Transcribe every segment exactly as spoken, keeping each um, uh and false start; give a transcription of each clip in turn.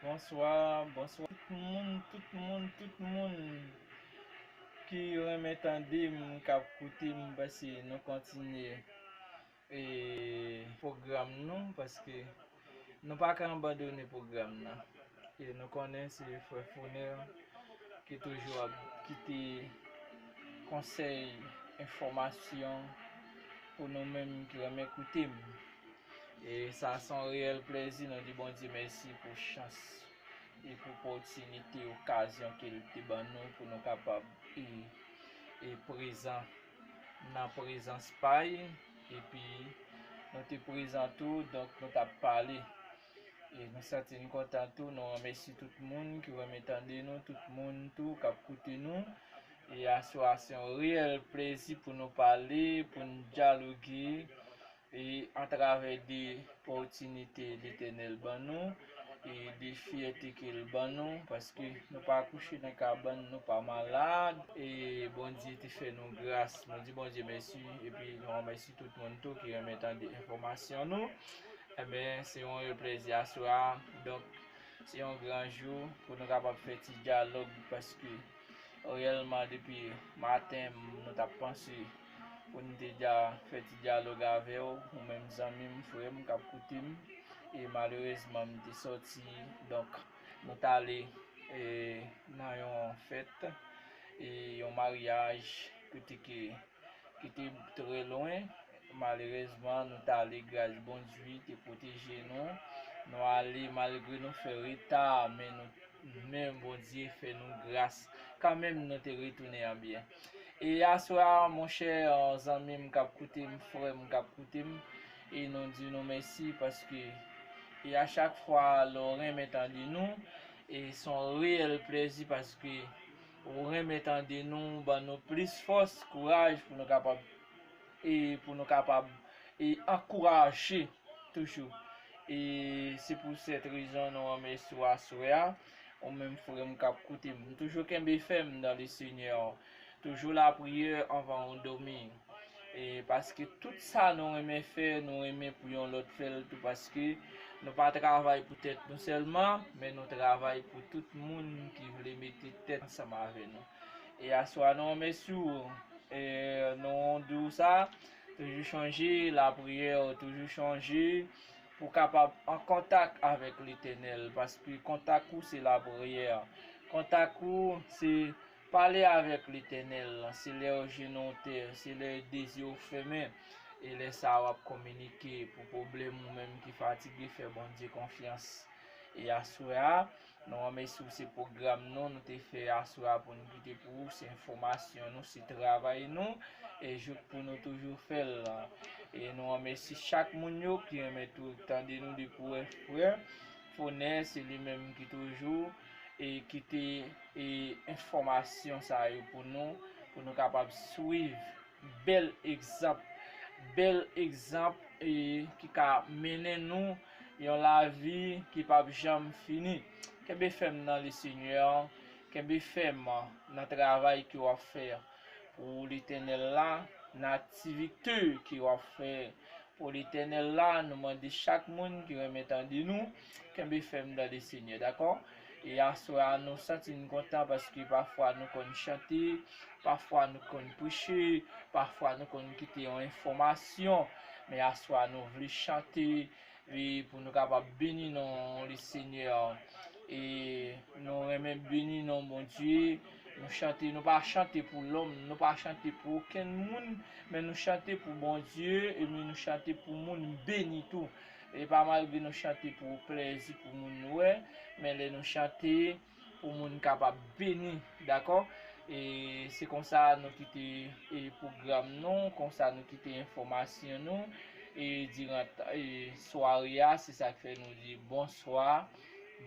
Bonswa, bonswa tout moun, tout moun, tout moun ki renmen tande m, k ap koute m, paske nou kontinye e, pwogram nou, paske nou pa ka abandone pwogram nan. E nou konnen se frè Fonè ki toujou ap kite konsèy, enfòmasyon pou nou menm ki renmen koute m. E sa se yon reyèl plèzi, nou di Bondye mèsi pou chans e pou opòtinite, okazyon ke l te ban nou pou nou kapab e, e prezan nan prezans pa l, epi nou te prezan tou, donk nou t ap pale. E nou santi n kontan tou, nou remèsye tout moun ki renmen tande nou, tout moun tou k ap koute nou. E aswè a se yon reyèl plezi pou nou pale, pou n dyaloge, e atravè de opòtinite Letènèl ban nou, e de fyète ke l ban nou, paske nou pa kouche nan kabann, nou pa malad, e Bondye te fè nou gras. Nou di Bondye mèsi, epi nou remèsye tout moun tou ki renmen tande enfòmasyon nou. Enben, se yon reyèl plezi aswè a. Donk, se yon gran jou pou nou kapab fè ti dyalòg, paske reyèlman, depi maten, nou t ap panse pou n te dja fè ti dyalòg avè w, ou menm zanmi m, frè m, k ap koute m. E malerezman, m te sòti, donk, nou t ale e, nan yon fèt, e, yon maryaj, kote ke, ki te trè lwen. Malerezman, nou t ale, gras Bondye te pwoteje nou. Nou ale, malgre nou fè reta, men nou, men Bondye fè nou gras. Kanmenm, nou te retounen an byen. E aswè a, monchè, zanmi m k ap koute m, frè m k ap koute m, e nou di nou mèsi paske, e a chak fwa lè w renmen tande nou, e se yon reyèl plezi paske ou renmen tande nou, ban nou plis fòs, kouraj pou nou kapab, e pou nou kapab, e ankouraje toujou. E se pou sèt rezon nou remèsye w aswè a, ou menm frè m k ap koute m. Toujou kenbe fèm dans le Seigneur. Toujou lapriyè anvan ou dòmi. E paske tout sa nou renmen fè, nou renmen pou yon lòt fè l tou, paske nou pa travay pou tèt nou sèlman, men nou travay pou tout moun ki vle mete tèt ansanm avè nou. E aswè a nou remèsye w, e nou di w sa, toujou chonje, lapriyè, toujou chonje pou kapab an kontak avèk Letènèl, paske kontak ou se lapriyè. Kontak ou se pale avèk Letènèl, se lè w jenou w tè, se lè de zye w fèmen, e lè sa a w ap kominike pou pwoblèm ou menm ki fatige, fè Bondye konfyans. E aswè a, nou remèsye w, se pwogram nou, nou te fè aswè a pou n kite pou ou, se enfòmasyon nou, se travay nou, e jouk pou nou toujou fè l. E nou remèsye chak moun yo ki renmen tou tande nou depi w wè frè Fonè, se li menm ki toujou e kite e enfòmasyon sa yo pou nou, pou nou kapab swiv bèl egzanp, bèl egzanp e ki ka mennen nou yon lavi ki p ap janm fini. Kenbe fèm nan le Seigneur, kenbe fèm nan travay ke w ap fè pou Letènèl la, nan aktivite ke w ap fè pou Letènèl la. Nou mande chak moun ki renmen tande nou, kenbe fèm dans le Seigneur, dakò? E aswè a, nou santi n kontan paske pafwa nou konn chante, pafwa nou konn preche, pafwa nou konn kite yon enfòmasyon, men aswè a nou vle chante, e pou nou kapab beni non le Seigneur. E nou renmen beni non Bondye. Nou chante, nou pa chante pou lòm, nou pa chante pou okenn moun, men nou chante pou Bondye, e nou chante pou moun beni tou. E pa malgre nou chante pou plèzi, pou moun wè, men lè nou chante, pou moun kapab beni, dakò? E se konsa nou kite e pwogram nou, konsa nou kite enfòmasyon nou, e diran e sware a, se sa k fè nou di bonswa,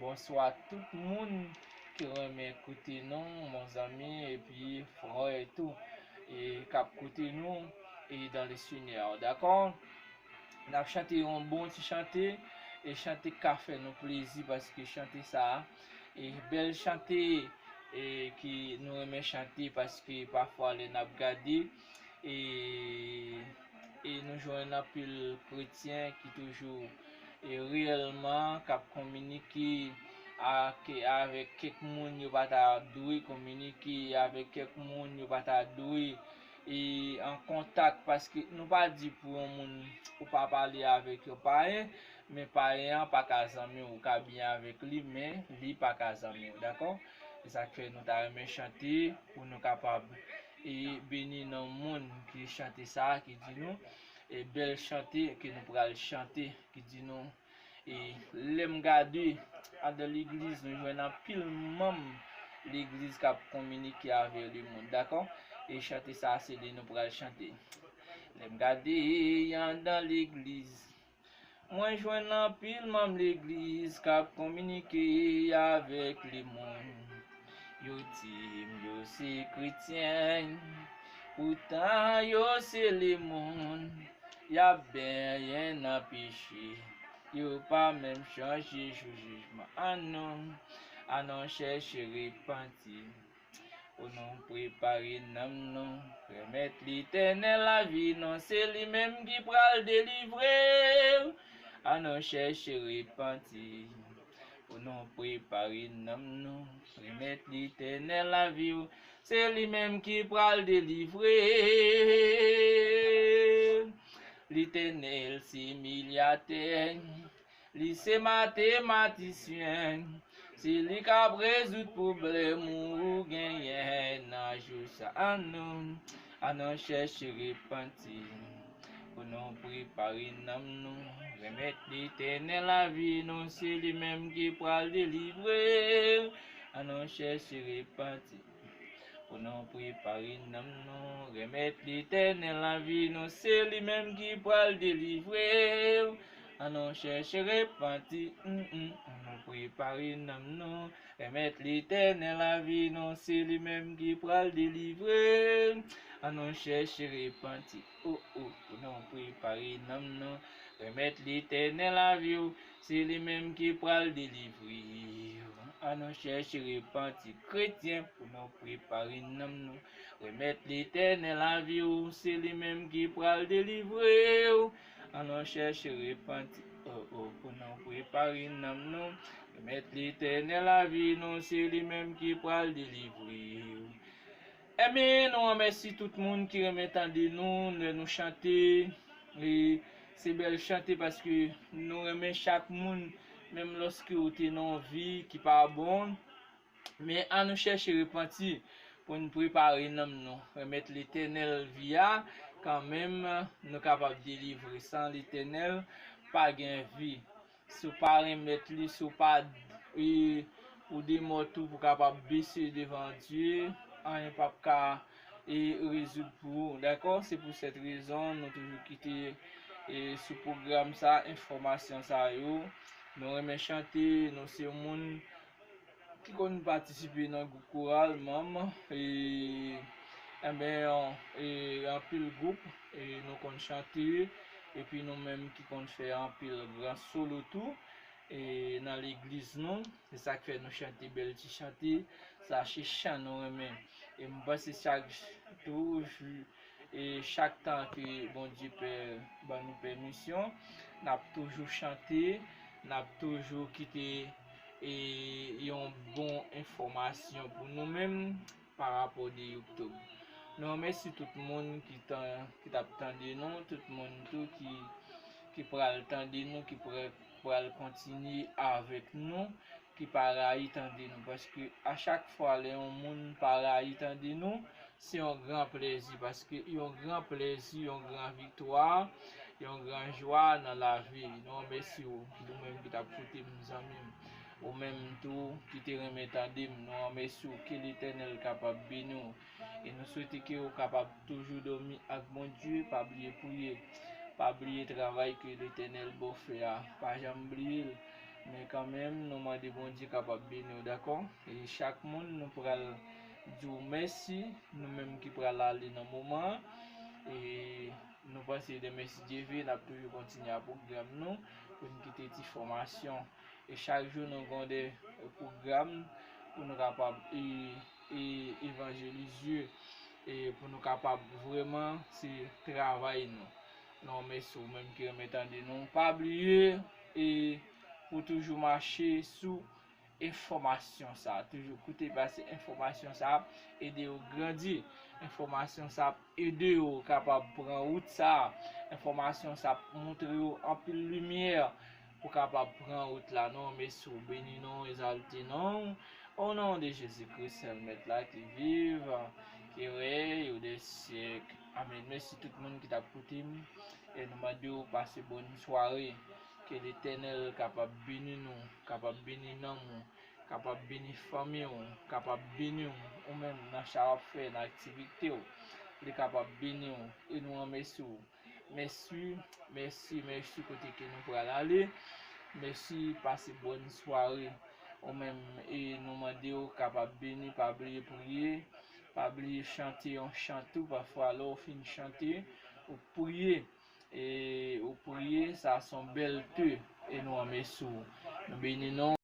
bonswa tout moun ki renmen koute nou, mon zanmi, epi frè tou, e k ap koute nou, e dans le Seigneur, dakò? N ap chante yon bon ti chante, e chante k ka fè nou plezi, paske chante sa a, e bèl chante, e ki nou renmen chante, paske pafwa lè n ap gade, e, e nou jwenn anpil kretyen ki toujou, e reyèlman, k ap kominike ak, avèk kèk moun yo pa ta dwe kominike, avèk kèk moun yo pa ta dwe e, an kontak, paske nou pa di pou yon moun ou pa pale avèk yon payen, men payen an pa ka zanmi w, ou ka byen avèk li, men li pa ka zanmi w, dakò? Se sa k fè nou ta renmen chante pou nou kapab e beni non moun ki chante sa a, ki di nou e bèl chante ke nou pral chante, ki di nou e lè m gade andan legliz, nou jwenn anpil manm legliz k ap kominike avè lemonn, dakò? E chante sa a, se li nou pral chante. Lè m gade andan legliz, mwen jwenn anpil manm legliz k ap kominike avèk lemonn. Yo di m yo se kretyen, poutan yo se lemonn. Y ap benyen nan peche, yo pa menm chanje jou jijman. Annou, annou chèche repanti. Pou nou prepare nanm nou, remèt Letènèl lavi nou, se li menm ki pral delivre w. Annou chèche repanti. Pou nou prepare nanm nou, remèt Letènèl lavi w, se li menm ki pral delivre w. Letènèl se milyatè, li se matematisyen, se li k ap rezoud pwoblèm ou genyen nan jou sa. Annou, annou chèche repanti. Pou nou prepare nanm nou, remèt Letènèl lavi nou, se li menm ki pral delivre w. Annou chèche repanti. Pou nou prepare nanm nou, remèt Letènèl lavi nou, se li menm ki pral delivre w. Annou chèche repanti, mm, mm, annou prepare nanm nou, remèt Letènèl lavi nou, se li menm ki pral delivre w. Annou chèche repanti, oh, oh, pou nou prepare nanm nou, remèt Letènèl lavi w, se li menm ki pral delivre w. Annou chèche repanti, kretyen, pou nou prepare nanm nou, remèt Letènèl lavi w, se li menm ki pral delivre w. Annou chèche repanti, oh, oh, pou nou prepare nanm nou, remèt Letènèl lavi nou, se li menm ki pral delivre w. Enben, nou remèsi tout moun ki renmen tande nou, lè nou chante. E se bèl chante paske nou renmen chak moun, menm lòske ou te nan yon vi ki pa bon. Men annou chèche repanti pou n prepare nanm nou, remèt Letènèl vi a, kanmenm nou kapab delivre. San Letènèl, pa gen vi. Si w pa remèt li, si w pa, e, ou demò tou pou kapab bese devan Dye, anyen p ap ka, e, rezoud pou ou, dakò? Se pou sèt rezon nou toujou kite, e, sou pwogram sa, enfòmasyon sa yo. Nou renmen chante, nou se moun ki konn patisipe nan gwoup koral, manm, e, enben, e, anpil gwoup, e, nou konn chante, epi nou menm ki konn fè anpil gran solo tou, e, nan legliz nou, se sa k fè nou chante bèl ti chante, sa se chan nou renmen. E m panse chak tou, jou, e chak tan ke Bondye pè ban nou pèmisyon, n ap toujou chante, n ap toujou kite, e, yon bon enfòmasyon pou nou menm pa rapò de YouTube. Nou remèsye tout moun ki tan, ki t ap tande nou, tout moun tou ki, ki pral tande nou, ki pral, pral kontinye avèk nou, ki pa rayi tande nou, paske a chak fwa lè yon moun pa rayi tande nou, se yon gran plèzi, paske yon gran plèzi, yon gran viktwa, yon gran jwa nan lavi. Nou remèsye w, ou menm ki t ap koute m, zanmi m. Ou menm tou ki te renmen tande m, nou remèsye w, ke Letènèl kapab beni w. E nou swete ke w kapab toujou dòmi ak Bondye, pa bliye priye, pa bliye travay ke Letènèl ba w fè a, pa janm bliye l. Men kanmenm, nou mande Bondye kapab beni w, dakò? E chak moun, nou pral di w mèsi, nou menm ki pral ale nan moman an. E nou panse demen, si Dye vle, n ap toujou kontinye a pwogram nou pou n kite ti fòmasyon. E chak jou, nou gen de pwogram pou nou kapab e, e, evanjelize, e pou nou kapab vrèman, se travay nou. Nou remèsye w menm ki renmen tande nou. Pa bliye, e pou toujou mache sou enfòmasyon sa a. Toujou koute, paske enfòmasyon sa a ap ede w grandi. Enfòmasyon sa a ap ede w kapab pran wout sa a. Enfòmasyon sa a ap montre w anpil limyè pou kapab pran wout la. Nou renmèsye w, beni non, egzalte non. O non de Jezi Kris, sèl Mèt la ki viv, ki rèy o de syèk. Amèn. Mèsi tout moun ki t ap koute m. E nou mande w pase bòn sware. Ke Letènèl kapab beni nou, kapab beni nanm ou, kapab beni fanmi w, kapab beni w, ou menm nan sa w ap fè, nan aktivite w. Li kapab beni w e nou renmèsye w. Mèsi, mèsi, mèsi kote ke nou pral ale. Mèsi, pase bòn sware. Ou menm, e nou mande w kapab beni, pa bliye priye, pa bliye chante yon chan tou, pafwa lè w fin chante, ou priye. E ou priye, sa se yon bèl te, e nou renmèsye w. Nou beni non.